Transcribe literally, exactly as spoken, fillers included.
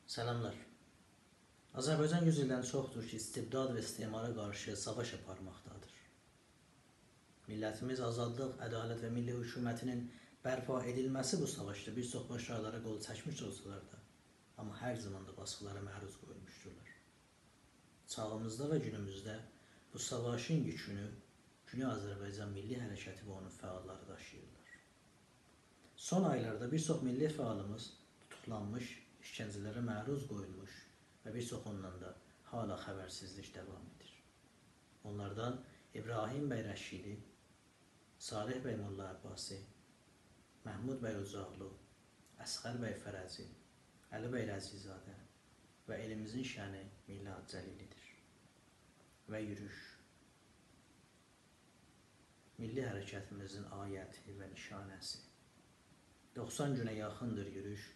سلاملار. آذربایجان یوز ایلدن چوخدور کی، استبداد و استعمارا قارشی ساواش آپارماقدادیر. میللتیمیز آزادلیق، عدالت و میللی حکومتینین برپا ائدیلمه‌سی بو ساواشدا بیر چوخ باشاریلارا قول چکمیش اولسالار دا، آمما هر زامان دا باسقیلارا معروض قویولموشدورلار. چاغیمیزدا و گونوموزده بو ساواشین یوکونو گونئی آذربایجان میللی حرکتی و اونون فعاللاری داشیییرلار. سون آیلاردا بیر چوخ میللی فعالیمیز توتوقلانمیش، ایشکنجه‌لره معروض قویولموش و بیر چوخوندان دا حالا خبرسیزلیک داوام ائدیر. اونلاردان ابراهیم بی رشیدی، صالح بی ملاعباسی، محمود بی اوجاقلو، اصغر بی فرجی، علی بی رضی‌زاده و ائلیمیزین شأنی میلاد جلیلی‌دیر. و یوروش، میللی حرکتیمیزین آیتی و نشانه‌سی. دوخسان گونه یاخیندیر یوروش